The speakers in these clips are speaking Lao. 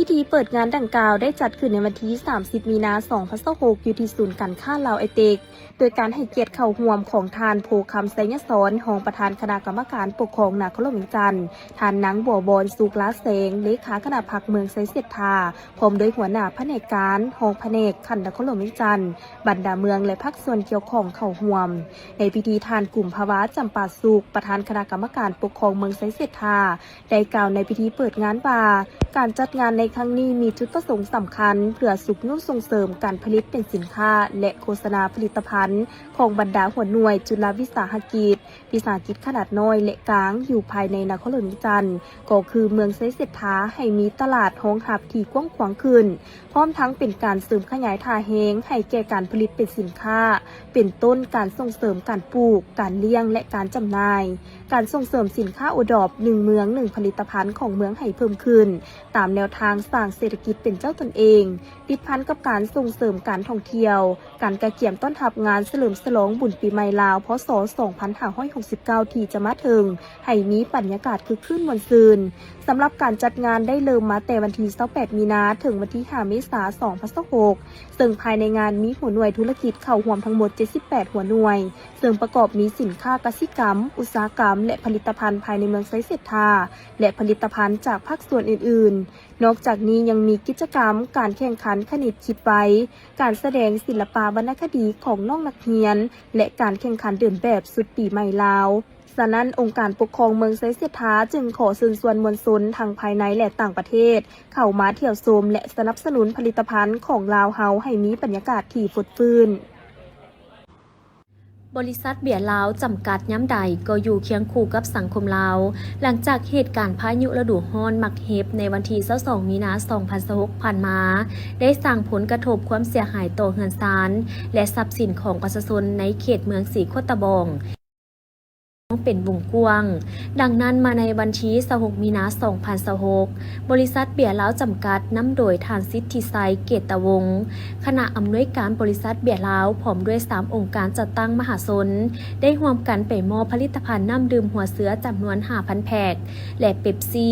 ພິທີເປີດງານດັ່ງກ່າວໄດ້ຈັດຂຶ້ນໃນວັນທີສາມສິບ ມີນາ ສອງພັນຊາວຫົກ ຢູ່ທີ່ສູນການຄ້າລາວໄອເຕັກ ໂດຍການໃຫ້ກຽດເຂົ້າຮ່ວມຂອງທ່ານ ໂພຄຳ ໄຊຍະສອນ ຮອງປະທານຄະນະກຳມະການປົກຄອງນະຄອນຫຼວງວຽງຈັນ, ທ່ານນາງ ບົວບອນ ສຸກລາແສງ ເລຂາຄະນະພັກເມືອງໄຊເສດຖາ, ພ້ອມດ້ວຍຫົວໜ້າພະແນກການ, ຮອງພະແນກຂັ້ນນະຄອນຫຼວງວຽງຈັນ, ບັນດາເມືອງ ແລະ ພາກສ່ວນກ່ຽວຂ້ອງເຂົ້າຮ່ວມ. ໃນພິທີ ທ່ານ ກຸມພະວາ ຈຳປາສຸກ ປະທານຄະນະກຳມະການປົກຄອງເມືອງໄຊເສດຖາ ໄດ້ກ່າວໃນພິທີເປີດງານວ່າ ການຈັດງານໃນຄັ້ງນີ້ມີຈຸດປະສົງສຳຄັນ ເພື່ອຊຸກຍູ້ສົ່ງເສີມການຜະລິດເປັນສິນຄ້າ ແລະ ໂຄສະນາຜະລິດຕະພັນຂອງບັນດາຫົວໜ່ວຍຈຸລະວິສາຫະກິດ, ວິສາຫະກິດຂະໜາດນ້ອຍ ແລະ ກາງ ຢູ່ພາຍໃນນະຄອນຫຼວງວຽງຈັນ ກໍຄືເມືອງໄຊເສດຖາ ໃຫ້ມີຕະຫຼາດຮອງຮັບທີ່ກວ້າງຂວາງຂຶ້ນ, ພ້ອມທັງເປັນການເສີມຂະຫຍາຍທ່າແຮງໃຫ້ແກ່ການຜະລິດເປັນສິນຄ້າ, ເປັນຕົ້ນການສົ່ງເສີມການປູກ, ການລ້ຽງ ແລະ ການຈຳໜ່າຍ, ການສົ່ງເສີມສິນຄ້າໂອດອບໜຶ່ງເມືອງໜຶ່ງຜະລິດຕະພັນຂອງເມືອງໃຫ້ເພີ່ມຂຶ້ນ ຕາມແນວທາງສ້າງເສດຖະກິດເປັນເຈົ້າຕົນເອງ, ຕິດພັນກັບການສົ່ງເສີມການທ່ອງທ່ຽວ, ການກະກຽມຕ້ອນຮັບງານສະເຫຼີມສະຫຼອງບຸນປີໃໝ່ລາວ ພ.ສ. ສອງພັນຫ້າຮ້ອຍຫົກສິບເກົ້າ ທີ່ຈະມາເຖິງ ໃຫ້ມີບັນຍາກາດຄຶກຄື້ນມ່ວນຊື່ນ. ສຳລັບການຈັດງານໄດ້ເລີ່ມມາແຕ່ວັນທີຊາວແປດ ມີນາ ເຖິງວັນທີຫ້າ ເມສາ ສອງພັນຊາວຫົກ ເຊິ່ງພາຍໃນງານມີຫົວໜ່ວຍທຸລະກິດເຂົ້າຮ່ວມທັງໝົດເຈັດສິບແປດຫົວໜ່ວຍ, ເຊິ່ງປະກອບມີສິນຄ້າກະສິກຳ, ອຸດສາຫະກຳ ແລະ ຜະລິດຕະພັນພາຍໃນເມືອງໄຊເສດຖາ ແລະ ຜະລິດຕະພັນຈາກພາກສ່ວນອື່ນໆ. ນອກຈາກນີ້ຍັງມີກິດຈະກຳການແຂ່ງຂັນຄະນິດຄິດໄວ, ການສະແດງສິລະປະວັນນະຄະດີຂອງນ້ອງນັກຮຽນ ແລະ ການແຂ່ງຂັນເດີນແບບຊຸດປີໃໝ່ລາວ. ສະນັ້ນ, ອົງການປົກຄອງເມືອງໄຊເສດຖາຈຶ່ງຂໍເຊີນຊວນມວນຊົນທັງພາຍໃນ ແລະ ຕ່າງປະເທດ ເຂົ້າມາທ່ຽວຊົມ ແລະ ສະໜັບສະໜູນຜະລິດຕະພັນຂອງລາວເຮົາໃຫ້ມີບັນຍາກາດທີ່ຟົດຟື້ນ. ບໍລິສັດເບຍລາວຈຳກັດຍາມໃດກໍຢູ່ຄຽງຄູ່ກັບສັງຄົມລາວ. ຫຼັງຈາກເຫດການພາຍຸລະດູຮ້ອນໝາກເຫັບໃນວັນທີຊາວສອງ ມີນາ ສອງພັນຊາວຫົກ ຜ່ານມາ ໄດ້ສ້າງຜົນກະທົບຄວາມເສຍຫາຍຕໍ່ເຮືອນຊານ ແລະ ຊັບສິນຂອງປະຊາຊົນໃນເຂດເມືອງສີໂຄດຕະບອງ ເປັນວົງກວ້າງ. ດັ່ງນັ້ນ, ມາໃນວັນທີຊາວຫົກ ມີນາ ສອງພັນຊາວຫົກ ບໍລິສັດເບຍລາວຈຳກັດ ນຳໂດຍທ່ານ ສິດທິໄຊ ເກດຕະວົງ ຄະນະອຳນວຍການບໍລິສັດເບຍລາວ ພ້ອມດ້ວຍສາມອົງການຈັດຕັ້ງມະຫາຊົນ ໄດ້ຮ່ວມກັນໄປມອບຜະລິດຕະພັນນ້ຳດື່ມຫົວເສືອຈຳນວນຫ້າພັນແພັກ ແລະ ເປັບຊີ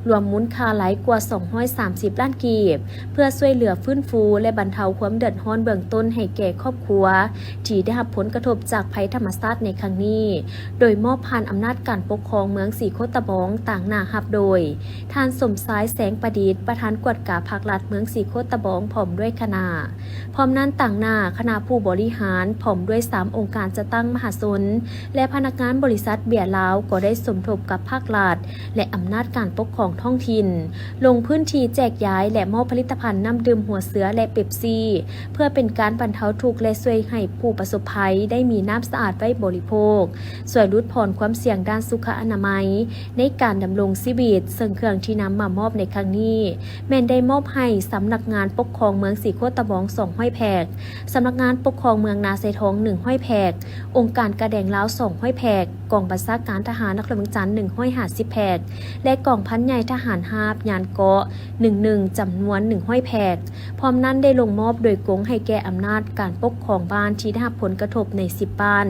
ລວມມູນຄ່າຫຼາຍກວ່າສອງຮ້ອຍສາມສິບລ້ານກີບ ເພື່ອຊ່ວຍເຫຼືອຟື້ນຟູ ແລະ ບັນເທົາຄວາມເດືອດຮ້ອນເບື້ອງຕົ້ນໃຫ້ແກ່ຄອບຄົວທີ່ໄດ້ຮັບຜົນກະທົບຈາກໄພທຳມະຊາດໃນຄັ້ງນີ້, ໂດຍມອບຜ່ານອຳນາດການປົກຄອງເມືອງສີໂຄດຕະບອງ ຕາງໜ້າຮັບໂດຍ ທ່ານ ສົມຊາຍ ແສງປະດິດ ປະທານກວດກາພັກລັດເມືອງສີໂຄດຕະບອງ ພ້ອມດ້ວຍຄະນະ. ພ້ອມນັ້ນຕາງໜ້າຄະນະຜູ້ບໍລິຫານ ພ້ອມດ້ວຍສາມອົງການຈັດຕັ້ງມະຫາຊົນ ແລະ ພະນັກງານບໍລິສັດເບຍລາວ ກໍໄດ້ສົມທົບກັບພາກລັດ ແລະ ອຳນາດການປົກຄອງທ້ອງຖິ່ນ ລົງພື້ນທີ່ແຈກຢາຍ ແລະ ມອບຜະລິດຕະພັນນ້ຳດື່ມຫົວເສືອ ແລະ ເປັບຊີ ເພື່ອເປັນການບັນເທົາທຸກ ແລະ ຊ່ວຍໃຫ້ຜູ້ປະສົບໄພໄດ້ມີນ້ຳສະອາດໄວ້ບໍລິໂພກ, ຊ່ວຍຫຼຸດຜ່ອນຄວາມສ່ຽງດ້ານສຸຂະອະນາໄມໃນການດຳລົງຊີວິດ, ເຊິ່ງເຄື່ອງທີ່ນຳມາມອບໃນຄັ້ງນີ້ ແມ່ນໄດ້ມອບໃຫ້ສຳນັກງານປົກຄອງເມືອງສີໂຄດຕະບອງ ສອງຮ້ອຍແພັກ, ສຳນັກງານປົກຄອງເມືອງນາຊາຍທອງ ໜຶ່ງຮ້ອຍແພັກ, ອົງການກາແດງລາວ ສອງຮ້ອຍແພັກ, ກອງບັນຊາການທະຫານນະຄອນຫຼວງວຽງຈັນ ໜຶ່ງຮ້ອຍຫ້າສິບແພັກ ແລະ ກອງພັນໃຫຍ່ທະຫານຮາບຍານເກາະ ໜຶ່ງໜຶ່ງ ຈຳນວນ ໜຶ່ງຮ້ອຍແພັກ. ພ້ອມນັ້ນໄດ້ລົງມອບໂດຍກົງໃຫ້ແກ່ອຳນາດການປົກຄອງບ້ານທີ່ໄດ້ຮັບຜົນກະທົບໃນສິບບ້ານ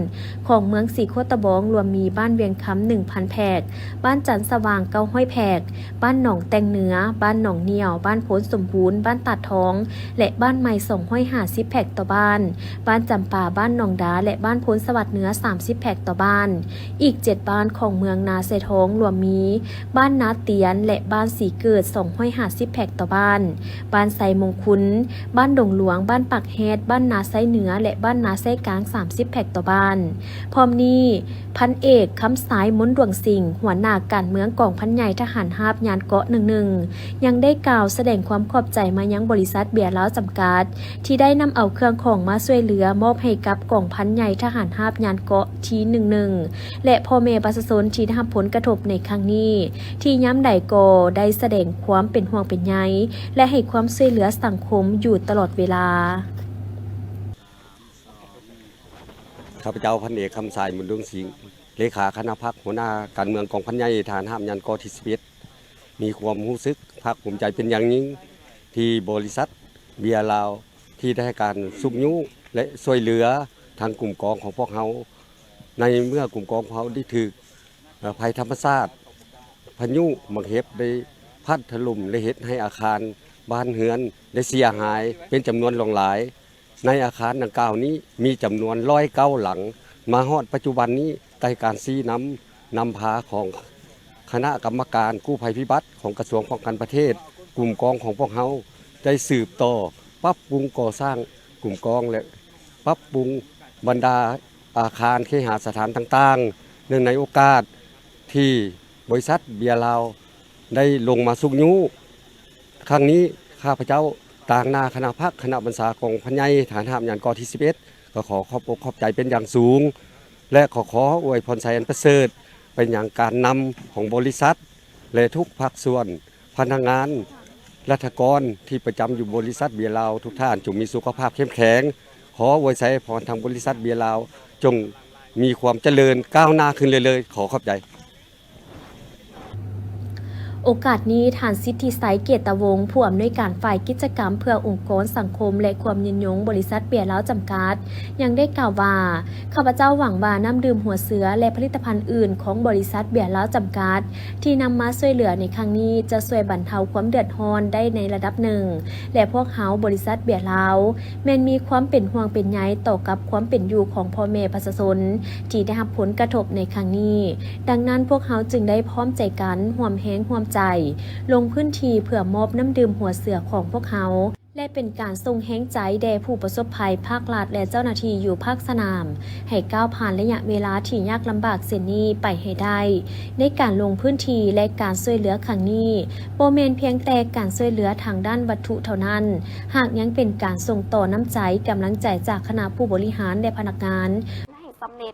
ຂອງເມືອງສີໂຄດຕະບອງ ລວມມີບ້ານວຽງຄຳ ໜຶ່ງພັນແພັກ, ບ້ານຈັນສະຫວ່າງ ເກົ້າຮ້ອຍແພັກ, ບ້ານໜອງແຕ່ງເໜືອ, ບ້ານໜອງໜ້ຽວ, ບ້ານໂພນສົມບູນ, ບ້ານຕາດທອງ ແລະ ບ້ານໃໝ່ ສອງຮ້ອຍຫ້າສິບແພັກຕໍ່ບ້ານ, ບ້ານຈຳປາ, ບ້ານໜອງດາ ແລະ ບ້ານໂພນສະຫວັດເໜືອ ສາມສິບແພັກຕໍ່ບ້ານ. ອີກເຈັດບ້ານຂອງເມືອງນາຊາຍທອງ ລວມມີ ບ້ານນາຕຽນ ແລະ ບ້ານສີເກີດ ສອງຮ້ອຍຫ້າສິບແພັກຕໍ່ບ້ານ, ບ້ານໄຊມົງຄຸນ, ບ້ານດົງຫຼວງ, ບ້ານປາກແຮດ, ບ້ານນາໄຊເໜືອ ແລະ ບ້ານນາໄຊກາງ ສາມສິບແພັກຕໍ່ບ້ານ. ພ້ອມນີ້, ພັນເອກ ຄຳສາຍ ມົນດວງສິງ ຫົວໜ້າການເມືອງກອງພັນໃຫຍ່ທະຫານຮາບຍານເກາະ ໜຶ່ງໜຶ່ງ ຍັງໄດ້ກ່າວສະແດງຄວາມຂອບໃຈມາຍັງບໍລິສັດເບຍລາວຈຳກັດ ທີ່ໄດ້ນຳເອົາເຄື່ອງຂອງມາຊ່ວຍເຫຼືອມອບໃຫ້ກັບກອງພັນໃຫຍ່ທະຫານຮາບຍານເກາະທີ ໜຶ່ງໜຶ່ງ ແລະ ພໍ່ແມ່ປະຊາຊົນທີ່ໄດ້ຮັບຜົນກະທົບໃນຄັ້ງນີ້ ທີ່ຍາມໃດກໍໄດ້ສະແດງຄວາມເປັນຫ່ວງເປັນໃຍ ແລະ ໃຫ້ຄວາມຊ່ວຍເຫຼືອສັງຄົມຢູ່ຕະຫຼອດເວລາ. ຂ້າພະເຈົ້າ ພັນເອກ ຄຳສາຍ ບຸນດົງສິງ ເລຂາຄະນະພັກ ຫົວໜ້າການເມືອງກອງພັນໃຫຍ່ທະຫານຮາບຍານເກາະທີ ສິບເອັດ ມີຄວາມຮູ້ສຶກພາກພູມໃຈເປັນຢ່າງຍິ່ງ ທີ່ບໍລິສັດເບຍລາວ ທີ່ໄດ້ໃຫ້ການຊຸກຍູ້ ແລະ ຊ່ວຍເຫຼືອທາງກຸ່ມກອງຂອງພວກເຮົາ ໃນເມື່ອກຸ່ມກອງຂອງເຮົາໄດ້ຖືກ ເອີ ໄພທຳມະຊາດ ພາຍຸໝາກເຫັບໄດ້ ພັດຖະຫຼົ່ມ ແລະ ເຮັດໃຫ້ອາຄານບ້ານເຮືອນໄດ້ເສຍຫາຍເປັນຈຳນວນຫຼວງຫຼາຍ. ໃນອາຄານດັ່ງກ່າວນີ້ມີຈຳນວນຮ້ອຍເກົ້າຫຼັງ. ມາຮອດປັດຈຸບັນນີ້ ໃຕ້ການຊີ້ນຳ ນຳພາຂອງຄະນະກຳມະການກູ້ໄພພິບັດຂອງກະຊວງປ້ອງກັນປະເທດ, ກຸ່ມກອງຂອງພວກເຮົາໄດ້ສືບຕໍ່ປັບປຸງກໍ່ສ້າງກຸ່ມກອງ ແລະ ປັບປຸງບັນດາອາຄານເຄຫະສະຖານຕ່າງໆ. ເນື່ອງໃນໂອກາດທີ່ບໍລິສັດເບຍລາວໄດ້ລົງມາຊຸກຍູ້ ຄັ້ງນີ້ ຂ້າພະເຈົ້າຕາງໜ້າຄະນະພັກ ຄະນະບັນຊາກອງພັນໃຫຍ່ທະຫານຮາບຍານ ກ.ທີສິບເອັດ ກໍຂໍຂອບອົກຂອບໃຈເປັນຢ່າງສູງ ແລະ ກໍຂໍອວຍພອນໄຊອັນປະເສີດໄປຍັງການນຳຂອງບໍລິສັດ ແລະ ທຸກພາກສ່ວນ, ພະນັກງານ, ລັດຖະກອນທີ່ປະຈຳຢູ່ບໍລິສັດເບຍລາວ ທຸກທ່ານຈົ່ງມີສຸຂະພາບເຂັ້ມແຂງ. ຂໍອວຍໄຊພອນທາງບໍລິສັດເບຍລາວ ຈົ່ງມີຄວາມຈະເລີນກ້າວໜ້າຂຶ້ນເລື້ອຍໆ. ຂໍຂອບໃຈ. ໂອກາດນີ້ ທ່ານ ສິດທິໄຊ ເກດຕະວົງ ຜູ້ອຳນວຍການຝ່າຍກິດຈະກຳເພື່ອອົງກອນສັງຄົມ ແລະ ຄວາມຍືນຍົງ ບໍລິສັດເບຍລາວຈຳກັດ ຍັງໄດ້ກ່າວວ່າ, ຂ້າພະເຈົ້າຫວັງວ່ານ້ຳດື່ມຫົວເສືອ ແລະ ຜະລິດຕະພັນອື່ນຂອງບໍລິສັດເບຍລາວຈຳກັດ ທີ່ນຳມາຊ່ວຍເຫຼືອໃນຄັ້ງນີ້ ຈະຊ່ວຍບັນເທົາຄວາມເດືອດຮ້ອນໄດ້ໃນລະດັບໜຶ່ງ ແລະ ພວກເຮົາ ບໍລິສັດເບຍລາວ ແມ່ນມີຄວາມເປັນຫ່ວງເປັນໃຍຕໍ່ກັບຄວາມເປັນຢູ່ຂອງພໍ່ແມ່ປະຊາຊົນ ທີ່ໄດ້ຮັບຜົນກະທົບໃນຄັ້ງນີ້. ດັ່ງນັ້ນ ພວກເຮົາຈຶ່ງໄດ້ພ້ອມໃຈກັນຮ່ວມແຮງຮ່ວມໃຈ ລົງພື້ນທີ່ເພື່ອມອບນ້ຳດື່ມຫົວເສືອຂອງພວກເຮົາ ແລະ ເປັນການສົ່ງແຮງໃຈແດ່ຜູ້ປະສົບໄພ, ພາກລັດ ແລະ ເຈົ້າໜ້າທີ່ຢູ່ພາກສະໜາມ ໃຫ້ກ້າວຜ່ານໄລຍະເວລາທີ່ຍາກລຳບາກເຊັ່ນນີ້ໄປໃຫ້ໄດ້. ໃນການລົງພື້ນທີ່ ແລະ ການຊ່ວຍເຫຼືອຄັ້ງນີ້ ບໍ່ແມ່ນພຽງແຕ່ການຊ່ວຍເຫຼືອທາງດ້ານວັດຖຸເທົ່ານັ້ນ, ຫາກຍັງເປັນການສົ່ງຕໍ່ນ້ຳໃຈ, ກຳລັງໃຈຈາກຄະນະຜູ້ບໍລິຫານ ແລະ ພະນັກງານ ໃຫ້ສຳເລັດ.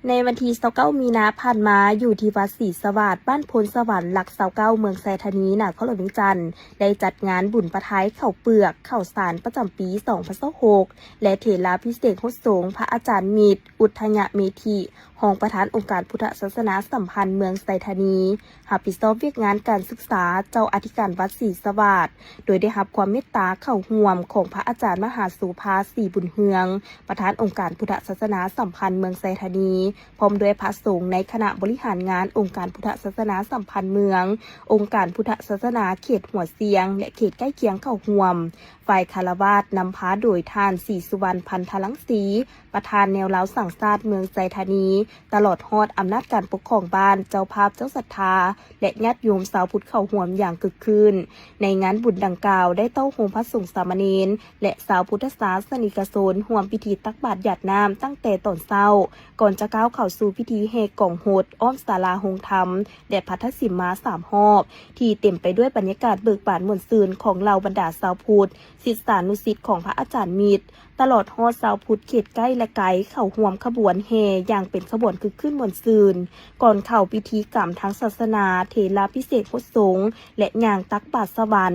ໃນວັນທີຊາວເກົ້າ ມີນາຜ່ານມາ, ຢູ່ທີ່ວັດສີສະຫວາດ, ບ້ານໂພນສະຫວັນ ຫຼັກຊາວເກົ້າ ເມືອງໄຊທານີ, ນະຄອນຫຼວງວຽງຈັນ ໄດ້ຈັດງານບຸນປະທາຍເຂົ້າເປືອກ, ເຂົ້າສານ ປະຈຳປີສອງພັນຊາວຫົກ ແລະ ເຖລາພິເສກຫົດສົງ ພະອາຈານມິດ ອຸດທະຍະເມທິ ຮອງປະທານອົງການພຸດທະສາສະໜາສຳພັນເມືອງໄຊທານີ, ຮັບຜິດຊອບວຽກງານການສຶກສາ, ເຈົ້າອະທິການວັດສີສະຫວາດ, ໂດຍໄດ້ຮັບຄວາມເມດຕາເຂົ້າຮ່ວມຂອງພະອາຈານມະຫາໂສພາ ສີບຸນເຮືອງ, ປະທານອົງການພຸດທະສາສະໜາສຳພັນເມືອງໄຊທານີ, ພ້ອມດ້ວຍພະສົງໃນຄະນະບໍລິຫານງານອົງການພຸດທະສາສະໜາສຳພັນເມືອງ, ອົງການພຸດທະສາສະໜາເຂດຫົວຊຽງ ແລະ ເຂດໃກ້ຄຽງເຂົ້າຮ່ວມ. ຝ່າຍຄາລະວາດນຳພາໂດຍທ່ານ ສີສຸວັນ ພັນທະລັງສີ, ປະທານແນວລາວສ້າງຊາດເມືອງໄຊທານີ, ຕະຫຼອດຮອດອຳນາດການປົກຄອງບ້ານ, ເຈົ້າພາບເຈົ້າສັດທາ ແລະ ຍາດໂຍມຊາວພຸດເຂົ້າຮ່ວມຢ່າງຄຶກຄື້ນ. ໃນງານບຸນດັ່ງກ່າວ ໄດ້ເຕົ້າໂຮມພະສົງສາມະເນນ ແລະ ຊາວພຸດທະສາສະນິກະຊົນ ຮ່ວມພິທີຕັກບາດຢາດນ້ຳຕັ້ງແຕ່ຕອນເຊົ້າ, ກ່ອນຈະກ້າວເຂົ້າສູ່ພິທີແຫ່ກອງຫົດອ້ອມສາລາໂຮງທຳ ແລະ ພັດທະສິມມາສາມຮອບ ທີ່ເຕັມໄປດ້ວຍບັນຍາກາດເບີກບານມ່ວນຊື່ນຂອງເຫຼົ່າບັນດາຊາວພຸດ ສິດສານຸສິດຂອງພະອາຈານມິດ, ຕະຫຼອດຮອດຊາວພຸດເຂດໃກ້ ແລະ ໄກ ເຂົ້າຮ່ວມຂະບວນແຫ່ຢ່າງເປັນຂະບວນຄຶກຄື້ນມ່ວນຊື່ນ. ກ່ອນເຂົ້າພິທີກຳທາງສາສະໜາ, ເຖລາພິເສກຫົດສົງ ແລະ ຍ່າງຕັກບາດສະຫວັນ,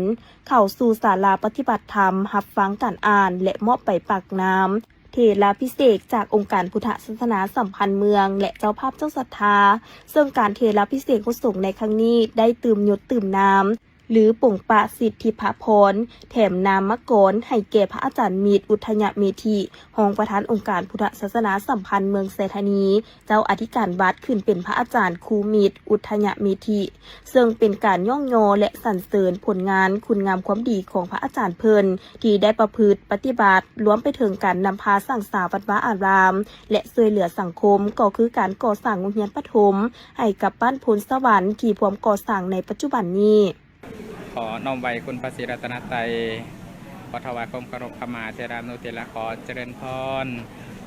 ເຂົ້າສູ່ສາລາປະຕິບັດທຳ, ຮັບຟັງການອ່ານ ແລະ ມອບໃບປາກນ້ຳເຖລາພິເສກຈາກອົງການພຸດທະສາສະໜາສຳພັນເມືອງ ແລະ ເຈົ້າພາບເຈົ້າສັດທາ, ເຊິ່ງການເຖລາພິເສກຫົດສົງໃນຄັ້ງນີ້ໄດ້ຕື່ມຍົດຕື່ມນາມ ຫຼື ປົງປະສິດທິພະພອນ, ແຖມນາມມະກອນໃຫ້ແກ່ພະອາຈານມິດ ອຸດທະຍະເມທິ, ຮອງປະທານອົງການພຸດທະສາສະໜາສຳພັນເມືອງໄຊທານີ, ເຈົ້າອະທິການວັດ ຂຶ້ນເປັນພະອາຈານຄູມິດ ອຸດທະຍະເມທິ, ເຊິ່ງເປັນການຍ້ອງຍໍ ແລະ ສັນເສີນຜົນງານຄຸນງາມຄວາມດີຂອງພະອາຈານເພິ່ນ ທີ່ໄດ້ປະພຶດປະຕິບັດ, ລວມໄປເຖິງການນຳພາສ້າງສາວັດວາອາຣາມ ແລະ ຊ່ວຍເຫຼືອສັງຄົມ, ກໍຄືການກໍ່ສ້າງໂຮງຮຽນປະຖົມໃຫ້ກັບບ້ານໂພນສະຫວັນ ທີ່ພວມກໍ່ສ້າງໃນປັດຈຸບັນນີ້. ຂໍນ້ອມໄຫວ້ຄຸນພະສີລັດຕະນະໄຕ, ຂໍຖວາຍຄວາມເຄົາລົບຂະມາເທລານຸເທລະ, ຂໍຈະເລີນພອນ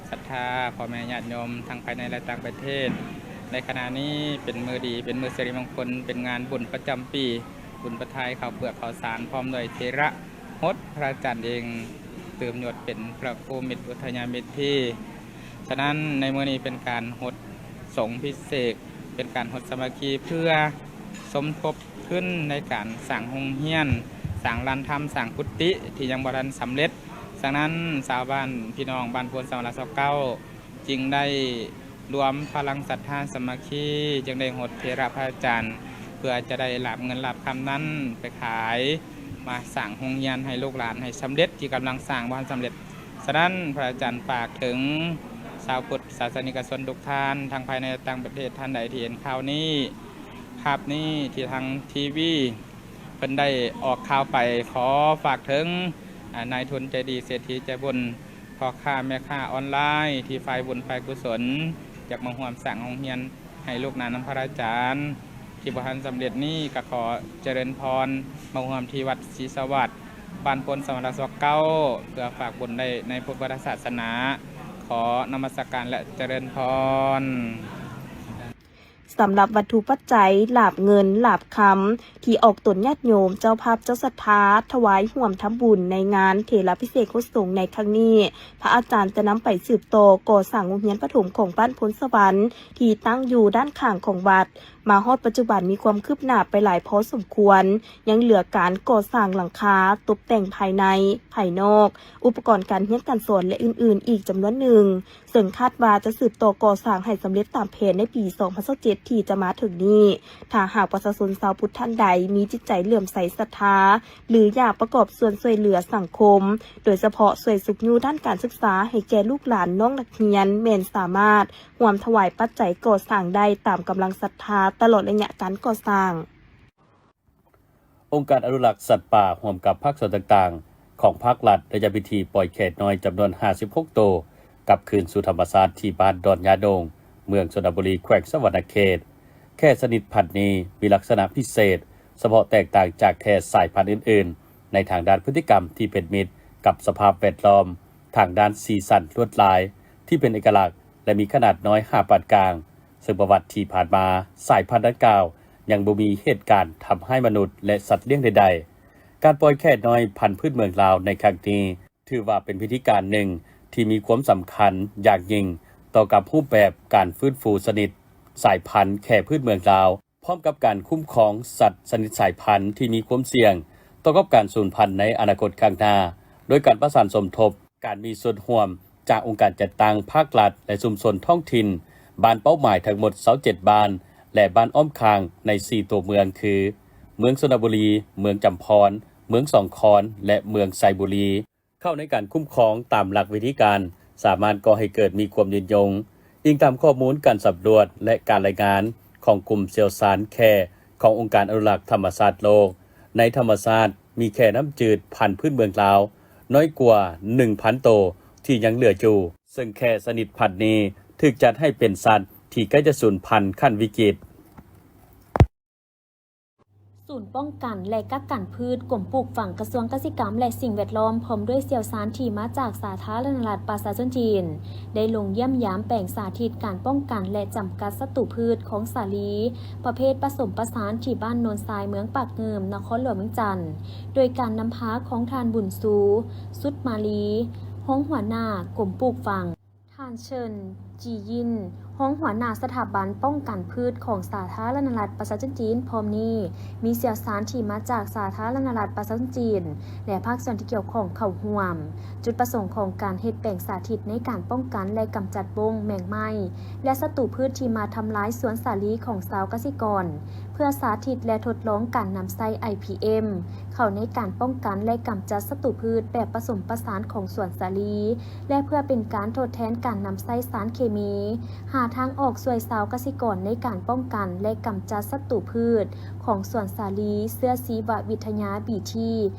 ສັດທາພໍ່ແມ່ຍາດໂຍມທັງພາຍໃນ ແລະ ຕ່າງປະເທດ. ໃນຂະນະນີ້ເປັນມື້ດີ, ເປັນມື້ສິລິມົງຄົນ, ເປັນງານບຸນປະຈຳປີ, ບຸນປະທາຍເຂົ້າເປືອກເຂົ້າສານ ພ້ອມດ້ວຍເຖລະຫົດພະອາຈານເອງ, ຕື່ມຍົດເປັນພະຄູມິດ ອຸດທະຍາເມທີ. ສະນັ້ນ ໃນມື້ນີ້ເປັນການຫົດສົງພິເສກ, ເປັນການຫົດສາມັກຄີ ເພື່ອສົມທົບທຶນໃນການສ້າງໂຮງຮຽນ, ສ້າງລານທຳ, ສ້າງກຸຕິທີ່ຍັງບໍ່ທັນສຳເລັດ. ສະນັ້ນ ຊາວບ້ານ, ພີ່ນ້ອງບ້ານໂພນສະຫວັນ ຫຼັກຊາວເກົ້າ ຈຶ່ງໄດ້ລວມພະລັງສັດທາສາມັກຄີ, ຈຶ່ງໄດ້ຫົດເຖລະພະອາຈານ ເພື່ອຈະໄດ້ລາບເງິນລາບຄຳນັ້ນໄປຂາຍ, ມາສ້າງໂຮງຮຽນໃຫ້ລູກຫຼານໃຫ້ສຳເລັດ, ທີ່ກຳລັງສ້າງບໍ່ທັນສຳເລັດ. ສະນັ້ນ ພະອາຈານຝາກເຖິງຊາວພຸດສາສະນິກະຊົນທຸກທ່ານ ທັງພາຍໃນ ແລະ ຕ່າງປະເທດ, ທ່ານໃດທີ່ເຫັນຂ່າວນີ້, ພາບນີ້ທີ່ທາງທີວີເພິ່ນໄດ້ອອກຂ່າວໄປ ຂໍຝາກເຖິງ ອາ ນາຍທຶນໃຈດີເສດຖີໃຈບຸນ ພໍ່ຄ້າແມ່ຄ້າອອນລາຍທີ່ຝ່າຍບຸນຝ່າຍກຸສົນ ຢາກມາຮ່ວມສ້າງໂຮງຮຽນໃຫ້ລູກຫຼານນຳພະອາຈານ ທີ່ບໍ່ທັນສຳເລັດນີ້ ກໍຂໍຈະເລີນພອນ ມາຮ່ວມທີ່ວັດສີສະຫວັດ ບ້ານໂພນສະຫວັນ ລັດຊອກເກົ້າ ເພື່ອຝາກບຸນໄດ້ໃນພຸດທະສາສະໜາ. ຂໍນະມັດສະການ ແລະ ຈະເລີນພອນ. ສຳລັບວັດຖຸປັດໄຈ, ຫຼາບເງິນ, ຫຼາບຄຳ ທີ່ອອກຕົນຍາດໂຍມ, ເຈົ້າພາບ, ເຈົ້າສັດທາ ຖວາຍຮ່ວມທຳບຸນໃນງານເຖລາພິເສກຫົດສົງໃນຄັ້ງນີ້, ພະອາຈານຈະນຳໄປສືບຕໍ່ກໍ່ສ້າງໂຮງຮຽນປະຖົມຂອງບ້ານໂພນສະຫວັນ ທີ່ຕັ້ງຢູ່ດ້ານຂ້າງຂອງວັດ. ມາຮອດປັດຈຸບັນມີຄວາມຄືບໜ້າໄປຫຼາຍພໍສົມຄວນ, ຍັງເຫຼືອການກໍ່ສ້າງຫຼັງຄາ, ຕົບແຕ່ງພາຍໃນ, ພາຍນອກ, ອຸປະກອນການຮຽນການສອນ ແລະ ອື່ນໆ ອີກຈຳນວນໜຶ່ງ. ເຊິ່ງຄາດວ່າຈະສືບຕໍ່ກໍ່ສ້າງໃຫ້ສຳເລັດຕາມແຜນໃນປີສອງພັນຊາວເຈັດທີ່ຈະມາເຖິງນີ້, ຖ້າຫາກປະຊາຊົນຊາວພຸດທ່ານໃດມີຈິດໃຈເຫຼື້ອມໃສສັດທາ ຫຼື ຢາກປະກອບສ່ວນຊ່ວຍເຫຼືອສັງຄົມ, ໂດຍສະເພາະຊ່ວຍຊຸກຍູ້ດ້ານການສຶກສາໃຫ້ແກ່ລູກຫຼານນ້ອງນັກຮຽນ ແມ່ນສາມາດຮ່ວມຖວາຍປັດໄຈກໍ່ສ້າງໄດ້ຕາມກຳລັງສັດທາຕະຫຼອດໄລຍະການກໍ່ສ້າງ. ອົງການອະນຸລັກສັດປ່າຮ່ວມກັບພາກສ່ວນຕ່າງໆຂອງພາກລັດ ໄດ້ຈັດພິທີປ່ອຍແຂກນ້ອຍຈຳນວນຫ້າສິບຫົກໂຕກັບຄືນສູ່ທຳມະຊາດທີ່ບ້ານດອນຍາດົງ ເມືອງຊົນນະບູລີ ແຂວງສະຫວັນນະເຂດ. ແຂກຊະນິດພັນນີ້ມີລັກສະນະພິເສດສະເພາະແຕກຕ່າງຈາກແຂກສາຍພັນອື່ນໆ ໃນທາງດ້ານພຶດຕິກຳທີ່ເປັນມິດກັບສະພາບແວດລ້ອມ, ທາງດ້ານສີສັນລວດລາຍທີ່ເປັນເອກະລັກ ແລະ ມີຂະໜາດນ້ອຍຫາປານກາງ. ເຊິ່ງປະຫວັດທີ່ຜ່ານມາ ສາຍພັນດັ່ງກ່າວຍັງບໍ່ມີເຫດການທຳຮ້າຍມະນຸດ ແລະ ສັດລ້ຽງໃດໆ. ການປ່ອຍແຂກນ້ອຍພັນພື້ນເມືອງລາວໃນຄັ້ງນີ້ ຖືວ່າເປັນພິທີການໜຶ່ງທີ່ມີຄວາມສຳຄັນຢ່າງຍິ່ງຕໍ່ກັບຮູບແບບການຟື້ນຟູຊະນິດສາຍພັນແຂກພື້ນເມືອງລາວ, ພ້ອມກັບການຄຸ້ມຄອງສັດຊະນິດສາຍພັນທີ່ມີຄວາມສ່ຽງຕໍ່ກັບການສູນພັນໃນອະນາຄົດຂ້າງໜ້າ, ໂດຍການປະສານສົມທົບ, ການມີສ່ວນຮ່ວມຈາກອົງການຈັດຕັ້ງພາກລັດ ແລະ ຊຸມຊົນທ້ອງຖິ່ນ, ບ້ານເປົ້າໝາຍທັງໝົດຊາວເຈັດບ້ານ ແລະ ບ້ານອ້ອມຂ້າງໃນສີ່ຕົວເມືອງຄື ເມືອງຊົນນະບູລີ, ເມືອງຈຳພອນ, ເມືອງສອງຄອນ ແລະ ເມືອງໄຊບູລີ. ເຂົ້າໃນການຄຸ້ມຄອງຕາມຫຼັກວິທີການ ສາມາດກໍ່ໃຫ້ເກີດມີຄວາມຍືນຍົງ. ອີງຕາມຂໍ້ມູນການສຳຫຼວດ ແລະ ການລາຍງານຂອງກຸ່ມຊ່ຽວຊານແຂ້ຂອງອົງການອະນຸລັກທຳມະຊາດໂລກ, ໃນທຳມະຊາດມີແຂ້ນ້ຳຈືດພັນພື້ນເມືອງລາວນ້ອຍກວ່າໜຶ່ງພັນໂຕທີ່ຍັງເຫຼືອຢູ່, ເຊິ່ງແຂ້ຊະນິດພັນນີ້ຖືກຈັດໃຫ້ເປັນສັດທີ່ໃກ້ຈະສູນພັນຂັ້ນວິກິດ. ສູນປ້ອງກັນ ແລະ ກັກກັນພືດ ກົມປູກຝັງ ກະຊວງກະສິກຳ ແລະ ສິ່ງແວດລ້ອມ ພ້ອມດ້ວຍຊ່ຽວຊານທີ່ມາຈາກສາທາລະນະລັດ ປະຊາຊົນຈີນ ໄດ້ລົງຢ້ຽມຢາມແປງສາທິດການປ້ອງກັນ ແລະ ຈຳກັດສັດຕູພືດຂອງສາລີ ປະເພດປະສົມປະສານ ທີ່ບ້ານໂນນຊາຍ ເມືອງປາກງື່ມ ນະຄອນຫຼວງວຽງຈັນ ໂດຍການນຳພາຂອງທ່ານ ບຸນຊູ ສຸດມາລີ ຮອງຫົວໜ້າກົມປູກຝັງ. ທ່ານ ເຊີນ ຈີຢິນ ຮອງຫົວໜ້າສະຖາບັນປ້ອງກັນພືດຂອງສາທາລະນະລັດປະຊາຊົນຈີນ ພ້ອມນີ້ມີຊ່ຽວຊານທີ່ມາຈາກສາທາລະນະລັດປະຊາຊົນຈີນ ແລະ ພາກສ່ວນທີ່ກ່ຽວຂ້ອງເຂົ້າຮ່ວມ. ຈຸດປະສົງຂອງການເຮັດແປງສາທິດໃນການປ້ອງກັນ ແລະ ກຳຈັດບົ້ງ, ແມງໄມ້ ແລະ ສັດຕູພືດທີ່ມາທຳລາຍສວນສາລີຂອງຊາວກະສິກອນ ເພື່ອສາທິດ ແລະ ທົດລອງການນຳໃຊ້ ໄອພີເອັມ ເຂົ້າໃນການປ້ອງກັນ ແລະ ກຳຈັດສັດຕູພືດແບບປະສົມປະສານຂອງສວນສາລີ ແລະ ເພື່ອເປັນການທົດແທນການນຳໃຊ້ສານເຄມີ, ຫາທາງອອກຊ່ວຍຊາວກະສິກອນໃນການປ້ອງກັນ ແລະ ກຳຈັດສັດຕູພືດຂອງສວນສາລີ, ເຊື້ອຊີວະວິທະຍາ ບີທີ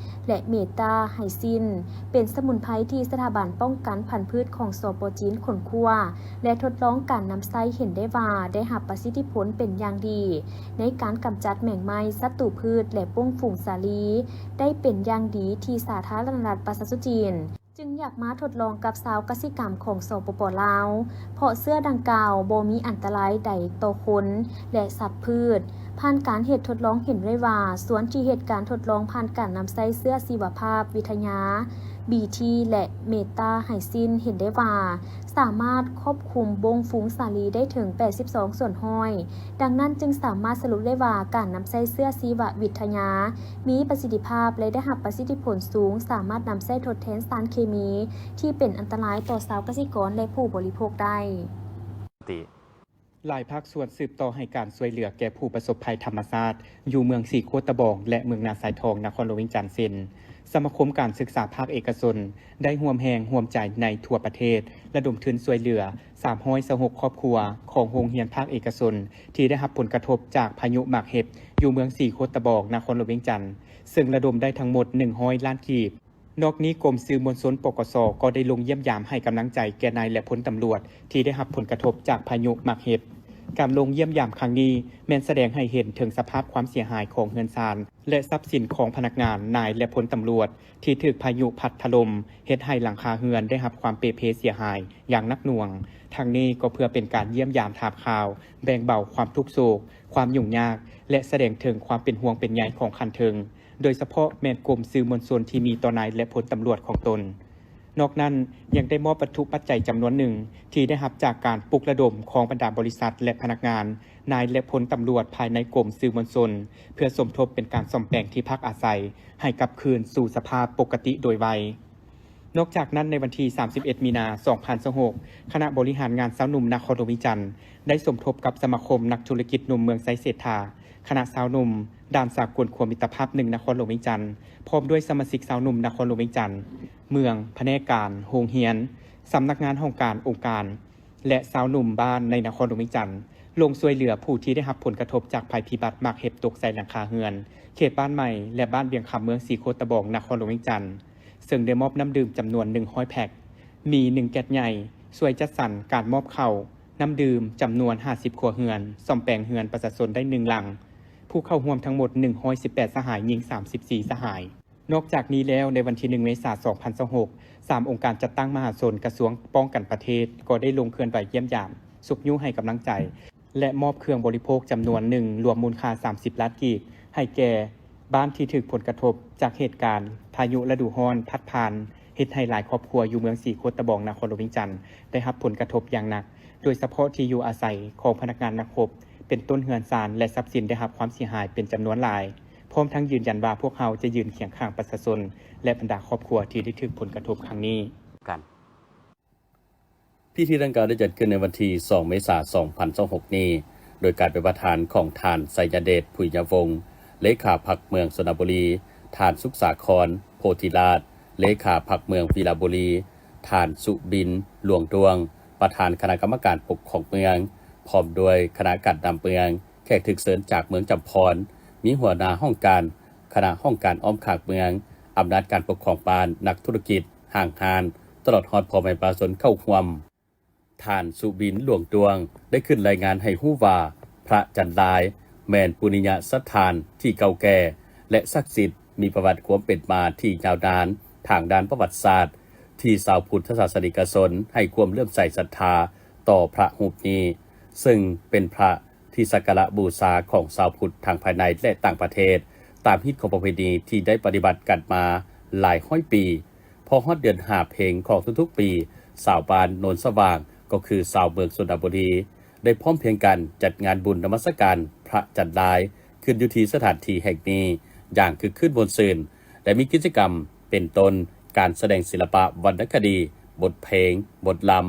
ແລະ ເມຕາໄຮຊິນ ເປັນສະໝຸນໄພທີ່ສະຖາບັນປ້ອງກັນພັນພືດຂອງ ສປ ຈີນ ຄົ້ນຄວ້າ ແລະ ທົດລອງການນຳໃຊ້ເຫັນໄດ້ວ່າໄດ້ຮັບປະສິດທິຜົນເປັນຢ່າງດີ ໃນການກຳຈັດແມງໄມ້, ສັດຕູພືດ ແລະ ປຸ້ງຝູງສາລີ ໄດ້ເປັນຢ່າງດີທີ່ສາທາລະນະລັດປະຊາຊົນຈີນ ຈຶ່ງຢາກມາທົດລອງກັບຊາວກະສິກຳຂອງ ສປປ ລາວ ເພາະເຊື້ອດັ່ງກ່າວບໍ່ມີອັນຕະລາຍໃດຕໍ່ຄົນ ແລະ ສັດພືດ. ຜ່ານການເຮັດທົດລອງເຫັນໄດ້ວ່າ ສວນທີ່ເຮັດການທົດລອງຜ່ານການນຳໃຊ້ເຊື້ອຊີວະພາບວິທະຍາ ບີທີ ແລະ ເມຕາໄຮຊິນ ເຫັນໄດ້ວ່າ ສາມາດຄອບຄຸມບົ້ງຝູງສາລີໄດ້ເຖິງແປດສິບສອງສ່ວນຮ້ອຍ. ດັ່ງນັ້ນຈຶ່ງສາມາດສະຫຼຸບໄດ້ວ່າ ການນຳໃຊ້ເຊື້ອຊີວະວິທະຍາມີປະສິດທິພາບ ແລະ ໄດ້ຮັບປະສິດທິຜົນສູງ, ສາມາດນຳໃຊ້ທົດແທນສານເຄມີທີ່ເປັນອັນຕະລາຍຕໍ່ຊາວກະສິກອນ ແລະ ຜູ້ບໍລິໂພກໄດ້. ຫຼາຍພາກສ່ວນສືບຕໍ່ໃຫ້ການຊ່ວຍເຫຼືອແກ່ຜູ້ປະສົບໄພທຳມະຊາດ ຢູ່ເມືອງສີໂຄດຕະບອງ ແລະ ເມືອງນາຊາຍທອງ ນະຄອນຫຼວງວຽງຈັນ ເຊັ່ນ ສະມາຄົມການສຶກສາພາກເອກະຊົນ ໄດ້ຮ່ວມແຮງຮ່ວມໃຈໃນທົ່ວປະເທດ ລະດົມທຶນຊ່ວຍເຫຼືອ ສາມຮ້ອຍຊາວຫົກຄອບຄົວ ຂອງໂຮງຮຽນພາກເອກະຊົນ ທີ່ໄດ້ຮັບຜົນກະທົບຈາກພາຍຸໝາກເຫັບ ຢູ່ເມືອງສີໂຄດຕະບອງ ນະຄອນຫຼວງວຽງຈັນ, ເຊິ່ງລະດົມໄດ້ທັງໝົດ ໜຶ່ງຮ້ອຍລ້ານກີບ. ນອກນີ້, ກົມສື່ມວນຊົນ ປກສ ກໍໄດ້ລົງຢ້ຽມຢາມໃຫ້ກຳລັງໃຈແກ່ນາຍ ແລະ ພົນຕຳຫຼວດ ທີ່ໄດ້ຮັບຜົນກະທົບຈາກພາຍຸໝາກເຫັບ. ການລົງຢ້ຽມຢາມຄັ້ງນີ້ ແມ່ນສະແດງໃຫ້ເຫັນເຖິງສະພາບຄວາມເສຍຫາຍຂອງເຮືອນຊານ ແລະ ຊັບສິນຂອງພະນັກງານ, ນາຍ ແລະ ພົນຕຳຫຼວດ ທີ່ຖືກພາຍຸພັດຖະຫຼົ່ມ ເຮັດໃຫ້ຫຼັງຄາເຮືອນໄດ້ຮັບຄວາມເປ່ເພເສຍຫາຍຢ່າງໜັກໜ່ວງ. ທັງນີ້ກໍເພື່ອເປັນການຢ້ຽມຢາມຖາມຂ່າວ, ແບ່ງເບົາຄວາມທຸກໂສກ, ຄວາມຫຍຸ້ງຍາກ ແລະ ສະແດງເຖິງຄວາມເປັນຫ່ວງເປັນໃຍຂອງຂັ້ນເທິງ, ໂດຍສະເພາະແມ່ນກົມສື່ມວນຊົນທີ່ມີຕໍ່ນາຍ ແລະ ພົນຕຳຫຼວດຂອງຕົນ. ນອກນັ້ນ, ຍັງໄດ້ມອບວັດຖຸປັດໄຈຈຳນວນໜຶ່ງ ທີ່ໄດ້ຮັບຈາກການປຸກລະດົມຂອງບັນດາບໍລິສັດ ແລະ ພະນັກງານ, ນາຍ ແລະ ພົນຕຳຫຼວດພາຍໃນກົມສື່ມວນຊົນ ເພື່ອສົມທົບເປັນການສ້ອມແປງທີ່ພັກອາໄສໃຫ້ກັບຄືນສູ່ສະພາບປົກກະຕິໂດຍໄວ. ນອກຈາກນັ້ນ, ໃນວັນທີ ສາມສິບເອັດ ມີນາ ສອງພັນຊາວຫົກ ຄະນະບໍລິຫານງານຊາວໜຸ່ມນະຄອນຫຼວງວຽງຈັນ ໄດ້ສົມທົບກັບສະມາຄົມນັກທຸລະກິດໜຸ່ມເມືອງໄຊເສດຖາ, ຄະນະຊາວໜຸ່ມ ດ່ານສາກົນຂົວມິດຕະພາບໜຶ່ງ ນະຄອນຫຼວງວຽງຈັນ, ພ້ອມດ້ວຍສະມາຊິກຊາວໜຸ່ມນະຄອນຫຼວງວຽງຈັນ, ເມືອງ, ພະແນກການ, ໂຮງຮຽນ, ສຳນັກງານຫ້ອງການ, ອົງການ ແລະ ຊາວໜຸ່ມບ້ານໃນນະຄອນຫຼວງວຽງຈັນ ລົງຊ່ວຍເຫຼືອຜູ້ທີ່ໄດ້ຮັບຜົນກະທົບຈາກໄພພິບັດໝາກເຫັບຕົກໃສ່ຫຼັງຄາເຮືອນ ເຂດບ້ານໃໝ່ ແລະ ບ້ານວຽງຄຳ ເມືອງສີໂຄດຕະບອງ ນະຄອນຫຼວງວຽງຈັນ, ເຊິ່ງໄດ້ມອບນ້ຳດື່ມຈຳນວນ ໜຶ່ງຮ້ອຍແພັກ, ມີ ໜຶ່ງແກັດໃຫຍ່, ຊ່ວຍຈັດສັນການມອບເຂົ້າ, ນ້ຳດື່ມ ຈຳນວນ ຫ້າສິບ ຄົວເຮືອນ, ສ້ອມແປງເຮືອນປະຊາຊົນໄດ້ ໜຶ່ງ ຫຼັງ, ຜູ້ເຂົ້າຮ່ວມທັງໝົດ ໜຶ່ງຮ້ອຍສິບແປດ ສະຫາຍ, ຍິງ ສາມສິບສີ່ ສະຫາຍ. ນອກຈາກນີ້ແລ້ວ, ໃນວັນທີ ໜຶ່ງ ເມສາ ສອງພັນຊາວຫົກ ສາມອົງການຈັດຕັ້ງມະຫາຊົນກະຊວງປ້ອງກັນປະເທດ ກໍໄດ້ລົງເຄື່ອນໄຫວຢ້ຽມຢາມ, ຊຸກຍູ້ໃຫ້ກຳລັງໃຈ ແລະ ມອບເຄື່ອງບໍລິໂພກຈຳນວນໜຶ່ງ ລວມມູນຄ່າ ສາມສິບ ລ້ານກີບ ໃຫ້ແກ່ບ້ານທີ່ຖືກຜົນກະທົບຈາກເຫດການພາຍຸລະດູຮ້ອນພັດຜ່ານ ເຮັດໃຫ້ຫຼາຍຄອບຄົວຢູ່ເມືອງສີໂຄດຕະບອງ ນະຄອນຫຼວງວຽງຈັນ ໄດ້ຮັບຜົນກະທົບຢ່າງໜັກ, ໂດຍສະເພາະທີ່ຢູ່ອາໄສຂອງພະນັກງານນັກຮົບ ເປັນຕົ້ນເຮືອນຊານ ແລະ ຊັບສິນໄດ້ຮັບຄວາມເສຍຫາຍເປັນຈຳນວນຫຼາຍ. ພ້ອມທັງຢືນຢັນວ່າ ພວກເຮົາຈະຢືນຄຽງຂ້າງປະຊາຊົນ ແລະ ບັນດາຄອບຄົວທີ່ໄດ້ຖືກຜົນກະທົບຄັ້ງນີ້. ກັນ. ພິທີດັ່ງກ່າວໄດ້ຈັດຂຶ້ນໃນວັນທີ ສອງ ເມສາ ສອງພັນຊາວຫົກນີ້ ໂດຍການເປັນປະທານຂອງທ່ານ ໄຊຍະເດດ ຜຸຍຍະວົງ ເລຂາພັກເມືອງຊົນນະບູລີ, ທ່ານ ສຸກສາຄອນ ໂພທິລາດ ເລຂາພັກເມືອງວິລະບູລີ, ທ່ານ ສຸບິນ ຫຼວງດ້ວງ ປະທານຄະນະກຳມະການປົກຄອງເມືອງ ພ້ອມດ້ວຍຄະນະການນຳເມືອງ, ແຂກຖືກເຊີນຈາກເມືອງຈຳພອນ, ມີຫົວໜ້າຫ້ອງການ, ຄະນະຫ້ອງການອ້ອມຂ້າງເມືອງ, ອຳນາດການປົກຄອງບ້ານ, ນັກທຸລະກິດ, ຫ້າງຮ້ານ, ຕະຫຼອດຮອດພໍ່ແມ່ປະຊາຊົນເຂົ້າຮ່ວມ. ທ່ານ ສຸບິນ ຫຼວງດ້ວງ ໄດ້ຂຶ້ນລາຍງານໃຫ້ຮູ້ວ່າ ພະຈັນລາຍ ແມ່ນປຸນຍະສະຖານທີ່ເກົ່າແກ່ ແລະ ສັກສິດ, ມີປະຫວັດຄວາມເປັນມາທີ່ຍາວນານທາງດ້ານປະຫວັດສາດ ທີ່ຊາວພຸດທະສາສະນິກະຊົນໃຫ້ຄວາມເຫຼື້ອມໃສສັດທາຕໍ່ພະຮູບນີ້, ເຊິ່ງເປັນພະ ທີ່ສັກກາລະບູຊາຂອງຊາວພຸດທັງພາຍໃນ ແລະ ຕ່າງປະເທດ, ຕາມຮີດຄອງປະເພນີທີ່ໄດ້ປະຕິບັດກັນມາຫຼາຍຮ້ອຍປີ. ພໍຮອດເດືອນຫ້າເພັງຂອງທຸກໆປີ, ຊາວບ້ານໂນນສະຫວ່າງ ກໍຄືຊາວເມືອງຊົນນະບູລີ ໄດ້ພ້ອມພຽງກັນຈັດງານບຸນນະມັດສະການພະຈັນລາຍ ຂຶ້ນຢູ່ທີ່ສະຖານທີ່ແຫ່ງນີ້ຢ່າງຄຶກຄື້ນມ່ວນຊື່ນ ແລະ ມີກິດຈະກຳເປັນຕົ້ນ ການສະແດງສິລະປະວັນນະຄະດີ, ບົດເພງ, ບົດລຳ,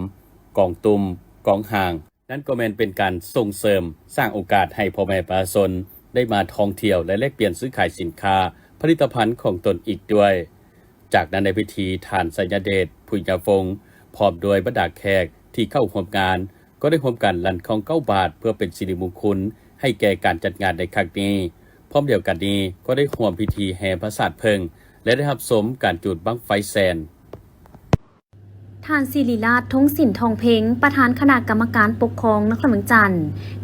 ກອງຕຸ້ມ, ກອງຮ່າງ, ນັ້ນກໍແມ່ນເປັນການສົ່ງເສີມ, ສ້າງໂອກາດໃຫ້ພໍ່ແມ່ປະຊາຊົນໄດ້ມາທ່ອງທ່ຽວ ແລະ ແລກປ່ຽນຊື້ຂາຍສິນຄ້າ, ຜະລິດຕະພັນຂອງຕົນອີກດ້ວຍ. ຈາກນັ້ນໃນພິທີ, ທ່ານ ໄຊຍະເດດ ຜຸຍຍະວົງ ພ້ອມດ້ວຍບັນດາແຂກທີ່ເຂົ້າຮ່ວມງານ ກໍໄດ້ຮ່ວມກັນລັ່ນເຂົ້າເກົ້າບາດ ເພື່ອເປັນສິລິມຸງຄຸນໃຫ້ແກ່ການຈັດງານໃນຄັ້ງນີ້. ພ້ອມດຽວກັນນີ້ ກໍໄດ້ຮ່ວມພິທີແຫ່ພະສາດເຜິ້ງ ແລະ ໄດ້ຮັບຊົມການຈູດບັ້ງໄຟແສນ. ທ່ານ ສິລິລາດ ທົງສິນທອງເພັງ ປະທານຄະນະກຳມະການປົກຄອງນະຄອນຫຼວງວຽງຈັນ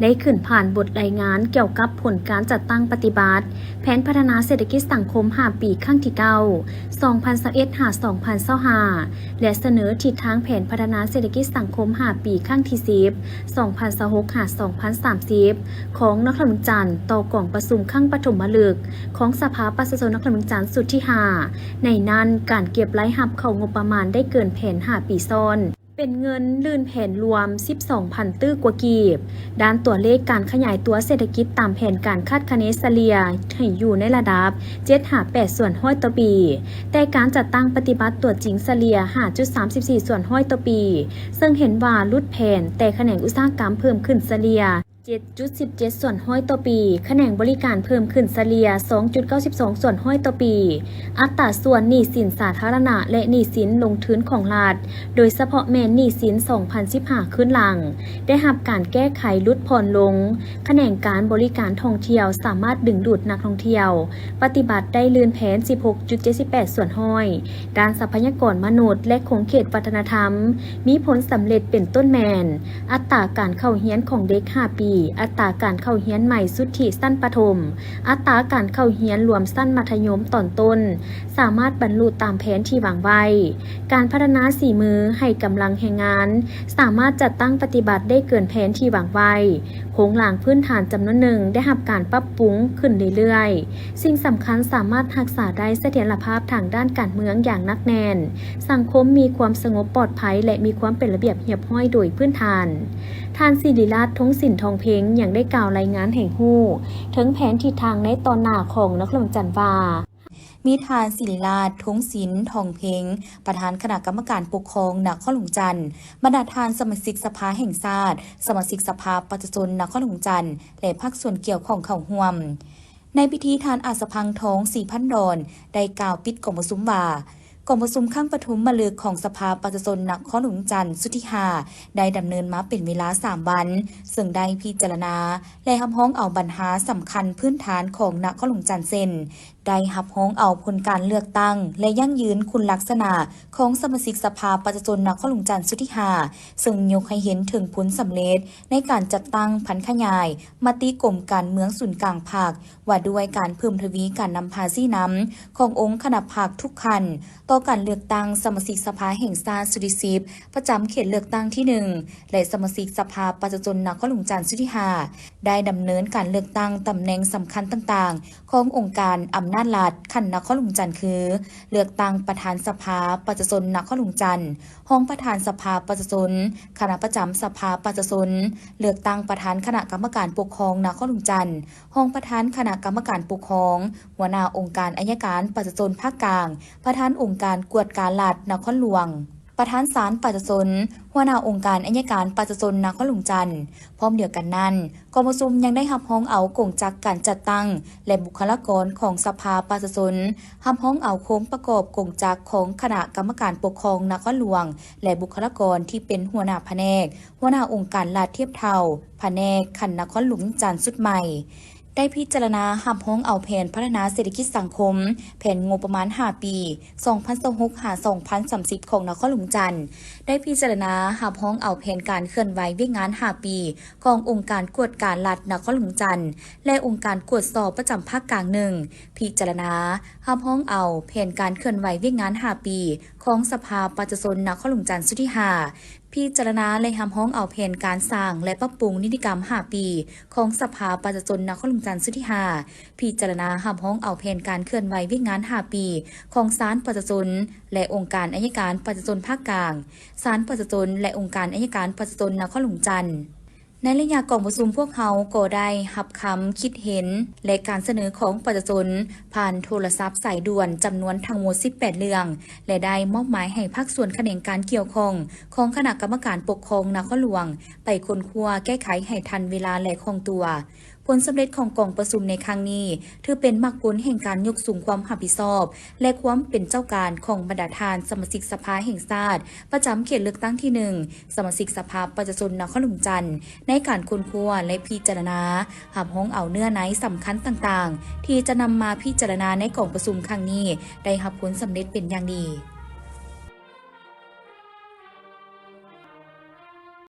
ໄດ້ຂຶ້ນຜ່ານບົດລາຍງານກ່ຽວກັບຜົນການຈັດຕັ້ງປະຕິບັດແຜນພັດທະນາເສດຖະກິດສັງຄົມຫ້າປີ ຄັ້ງທີເກົ້າ ສອງພັນຊາວເອັດ ຫາ ສອງພັນຊາວຫ້າ ແລະ ສະເໜີທິດທາງແຜນພັດທະນາເສດຖະກິດສັງຄົມຫ້າປີ ຄັ້ງທີສິບ ສອງພັນຊາວຫົກ ຫາ ສອງພັນສາມສິບ ຂອງນະຄອນຫຼວງວຽງຈັນ ຕໍ່ກອງປະຊຸມຄັ້ງປະຖົມມະລຶກຂອງສະພາປະຊາຊົນນະຄອນຫຼວງວຽງຈັນຊຸດທີຫ້າ ໃນນັ້ນ ການເກັບລາຍຮັບເຂົ້າງົບປະມານໄດ້ເກີນແຜນຫ້າປີຊ້ອນ ເປັນເງິນລື່ນແຜນລວມສິບສອງພັນຕື້ກວ່າກີບ. ດ້ານຕົວເລກການຂະຫຍາຍຕົວເສດຖະກິດຕາມແຜນການຄາດຄະເນສະເລ່ຍໃຫ້ຢູ່ໃນລະດັບເຈັດຫາແປດສ່ວນຮ້ອຍຕໍ່ປີ, ແຕ່ການຈັດຕັ້ງປະຕິບັດຕົວຈິງສະເລ່ຍຫ້າຈຸດສາມສິບສີ່ສ່ວນຮ້ອຍຕໍ່ປີ, ເຊິ່ງເຫັນວ່າຫຼຸດແຜນ, ແຕ່ຂະແໜງອຸດສາຫະກຳເພີ່ມຂຶ້ນສະເລ່ຍ ເຈັດຈຸດສິບເຈັດສ່ວນຮ້ອຍຕໍ່ປີ, ຂະແໜງບໍລິການເພີ່ມຂຶ້ນສະເລ່ຍ ສອງຈຸດເກົ້າສິບສອງສ່ວນຮ້ອຍຕໍ່ປີ, ອັດຕາສ່ວນໜີ້ສິນສາທາລະນະ ແລະ ໜີ້ສິນລົງທຶນຂອງລັດ, ໂດຍສະເພາະແມ່ນໜີ້ສິນສອງພັນສິບຫ້າຄືນຫຼັງ ໄດ້ຮັບການແກ້ໄຂຫຼຸດຜ່ອນລົງ. ຂະແໜງການບໍລິການທ່ອງທ່ຽວສາມາດດຶງດູດນັກທ່ອງທ່ຽວ ປະຕິບັດໄດ້ລື່ນແຜນ ສິບຫົກຈຸດເຈັດສິບແປດສ່ວນຮ້ອຍ, ດ້ານຊັບພະຍາກອນມະນຸດ ແລະ ຂົງເຂດວັດທະນະທຳ ມີຜົນສຳເລັດເປັນຕົ້ນແມ່ນ ອັດຕາການເຂົ້າຮຽນຂອງເດັກຫ້າປີ, ອັດຕາການເຂົ້າຮຽນໃໝ່ສຸດທິຊັ້ນປະຖົມ, ອັດຕາການເຂົ້າຮຽນລວມຊັ້ນມັດທະຍົມຕອນຕົ້ນ ສາມາດບັນລຸຕາມແຜນທີ່ວາງໄວ້. ການພັດທະນາສີມືໃຫ້ກຳລັງແຮງງານ ສາມາດຈັດຕັ້ງປະຕິບັດໄດ້ເກີນແຜນທີ່ວາງໄວ້. ໂຄງລ່າງພື້ນຖານຈຳນວນໜຶ່ງໄດ້ຮັບການປັບປຸງຂຶ້ນເລື້ອຍໆ. ສິ່ງສຳຄັນສາມາດຮັກສາໄດ້ສະຖຽນລະພາບທາງດ້ານການເມືອງຢ່າງໜັກແໜ້ນ, ສັງຄົມມີຄວາມສະຫງົບປອດໄພ ແລະ ມີຄວາມເປັນລະບຽບຮຽບຮ້ອຍໂດຍພື້ນຖານ. ທ່ານ ສິລິລາດ ທົງສິນທອງເພັງ ຍັງໄດ້ກ່າວລາຍງານໃຫ້ຮູ້ເຖິງແຜນທິດທາງໃນຕອນໜ້າຂອງນະຄອນຫຼວງວຽງຈັນວ່າ, ມີທ່ານ ສິລິລາດ ທົງສິນທອງເພັງ ປະທານຄະນະກຳມະການປົກຄອງນະຄອນຫຼວງວຽງຈັນ, ບັນດາທ່ານສະມາຊິກສະພາແຫ່ງຊາດ, ສະມາຊິກສະພາປະຊາຊົນນະຄອນຫຼວງວຽງຈັນ ແລະ ພາກສ່ວນກ່ຽວຂ້ອງເຂົ້າຮ່ວມ. ໃນພິທີ ທ່ານ ອາດສະພັງທອງ ສີພັນດອນ ໄດ້ກ່າວປິດກອງປະຊຸມວ່າ, ກອງປະຊຸມຄັ້ງປະຖົມມະລຶກຂອງສະພາປະຊາຊົນນະຄອນຫຼວງວຽງຈັນຊຸດທີຫ້າ ໄດ້ດຳເນີນມາເປັນເວລາສາມວັນ, ເຊິ່ງໄດ້ພິຈາລະນາ ແລະ ຮັບຮອງເອົາບັນຫາສຳຄັນພື້ນຖານຂອງນະຄອນຫຼວງວຽງຈັນ ເຊັ່ນ ໄດ້ຮັບຮອງເອົາຜົນການເລືອກຕັ້ງ ແລະ ຢັ້ງຢືນຄຸນລັກສະນະຂອງສະມາຊິກສະພາປະຊາຊົນນະຄອນຫຼວງວຽງຈັນຊຸດທີຫ້າ ເຊິ່ງຍົກໃຫ້ເຫັນເຖິງຜົນສຳເລັດໃນການຈັດຕັ້ງຜັນຂະຫຍາຍມະຕິກົມການເມືອງສູນກາງພັກ ວ່າດ້ວຍການເພີ່ມທະວີການນຳພາຊີ້ນຳຂອງອົງຄະນະພັກທຸກຂັ້ນ ຕໍ່ການເລືອກຕັ້ງສະມາຊິກສະພາແຫ່ງຊາດຊຸດທີສິບ ປະຈຳເຂດເລືອກຕັ້ງທີໜຶ່ງ ແລະ ສະມາຊິກສະພາປະຊາຊົນນະຄອນຫຼວງວຽງຈັນຊຸດທີຫ້າ ໄດ້ດຳເນີນການເລືອກຕັ້ງຕຳແໜ່ງສຳຄັນຕ່າງໆຂອງອົງການອຳນາດລັດຂັ້ນນະຄອນຫຼວງວຽງຈັນ ຄື ເລືອກຕັ້ງປະທານສະພາປະຊາຊົນນະຄອນຫຼວງວຽງຈັນ, ຮອງປະທານສະພາປະຊາຊົນ, ຄະນະປະຈຳສະພາປະຊາຊົນ, ເລືອກຕັ້ງປະທານຄະນະກຳມະການປົກຄອງນະຄອນຫຼວງວຽງຈັນ, ຮອງປະທານຄະນະກຳມະການປົກຄອງ, ຫົວໜ້າອົງການໄອຍະການປະຊາຊົນພາກກາງ, ປະທານອົງການກວດກາລັດນະຄອນຫຼວງ, ປະທານສານປະຊາຊົນ, ຫົວໜ້າອົງການໄອຍະການປະຊາຊົນນະຄອນຫຼວງວຽງຈັນ. ພ້ອມດຽວກັນນັ້ນ, ກອງປະຊຸມຍັງໄດ້ຮັບຮອງເອົາກົງຈັກການຈັດຕັ້ງ ແລະ ບຸກຄະລາກອນຂອງສະພາປະຊາຊົນ, ຮັບຮອງເອົາໂຄງປະກອບກົງຈັກຂອງຄະນະກຳມະການປົກຄອງນະຄອນຫຼວງ ແລະ ບຸກຄະລາກອນທີ່ເປັນຫົວໜ້າພະແນກ, ຫົວໜ້າອົງການລັດທຽບເທົ່າພະແນກຂັ້ນນະຄອນຫຼວງວຽງຈັນຊຸດໃໝ່. ໄດ້ພິຈາລະນາຮັບຮອງເອົາແຜນພັດທະນາເສດຖະກິດສັງຄົມ, ແຜນງົບປະມານຫ້າປີ ສອງພັນຊາວຫົກ ຫາ ສອງພັນສາມສິບ ຂອງນະຄອນຫຼວງວຽງຈັນ, ໄດ້ພິຈາລະນາຮັບຮອງເອົາແຜນການເຄື່ອນໄຫວວຽກງານຫ້າປີຂອງອົງການກວດກາລັດນະຄອນຫຼວງວຽງຈັນ ແລະ ອົງການກວດສອບປະຈຳພາກກາງໜຶ່ງ, ພິຈາລະນາຮັບຮອງເອົາແຜນການເຄື່ອນໄຫວວຽກງານຫ້າປີຂອງສະພາປະຊາຊົນນະຄອນຫຼວງວຽງຈັນຊຸດທີຫ້າ, ພິຈາລະນາ ແລະ ຮັບຮອງເອົາແຜນການສ້າງ ແລະ ປັບປຸງນິຕິກຳຫ້າປີຂອງສະພາປະຊາຊົນນະຄອນຫຼວງວຽງຈັນຊຸດທີຫ້າ, ພິຈາລະນາຮັບຮອງເອົາແຜນການເຄື່ອນໄຫວວຽກງານຫ້າປີຂອງສານປະຊາຊົນ ແລະ ອົງການໄອຍະການປະຊາຊົນພາກກາງ, ສານປະຊາຊົນ ແລະ ອົງການໄອຍະການປະຊາຊົນນະຄອນຫຼວງວຽງຈັນ. ໃນໄລຍະກອງປະຊຸມ, ພວກເຮົາກໍໄດ້ຮັບຄຳຄິດເຫັນ ແລະ ການສະເໜີຂອງປະຊາຊົນຜ່ານໂທລະສັບສາຍດ່ວນຈຳນວນທັງໝົດສິບແປດເລື່ອງ ແລະ ໄດ້ມອບໝາຍໃຫ້ພາກສ່ວນຂະແໜງການກ່ຽວຂ້ອງຂອງຄະນະກຳມະການປົກຄອງນະຄອນຫຼວງ ໄປຄົ້ນຄວ້າແກ້ໄຂໃຫ້ທັນເວລາ ແລະ ຄ່ອງຕົວ. ຜົນສຳເລັດຂອງກອງປະຊຸມໃນຄັ້ງນີ້ ຖືເປັນໝາກຜົນແຫ່ງການຍົກສູງຄວາມຮັບຜິດຊອບ ແລະ ຄວາມເປັນເຈົ້າການຂອງບັນດາທ່ານສະມາຊິກສະພາແຫ່ງຊາດ ປະຈຳເຂດເລືອກຕັ້ງທີໜຶ່ງ, ສະມາຊິກສະພາປະຊາຊົນນະຄອນຫຼວງຈັນ ໃນການຄົ້ນຄວ້າ ແລະ ພິຈາລະນາ ຮັບຮອງເອົາເນື້ອໃນສຳຄັນຕ່າງໆ ທີ່ຈະນຳມາພິຈາລະນາໃນກອງປະຊຸມຄັ້ງນີ້ ໄດ້ຮັບຜົນສຳເລັດເປັນຢ່າງດີ.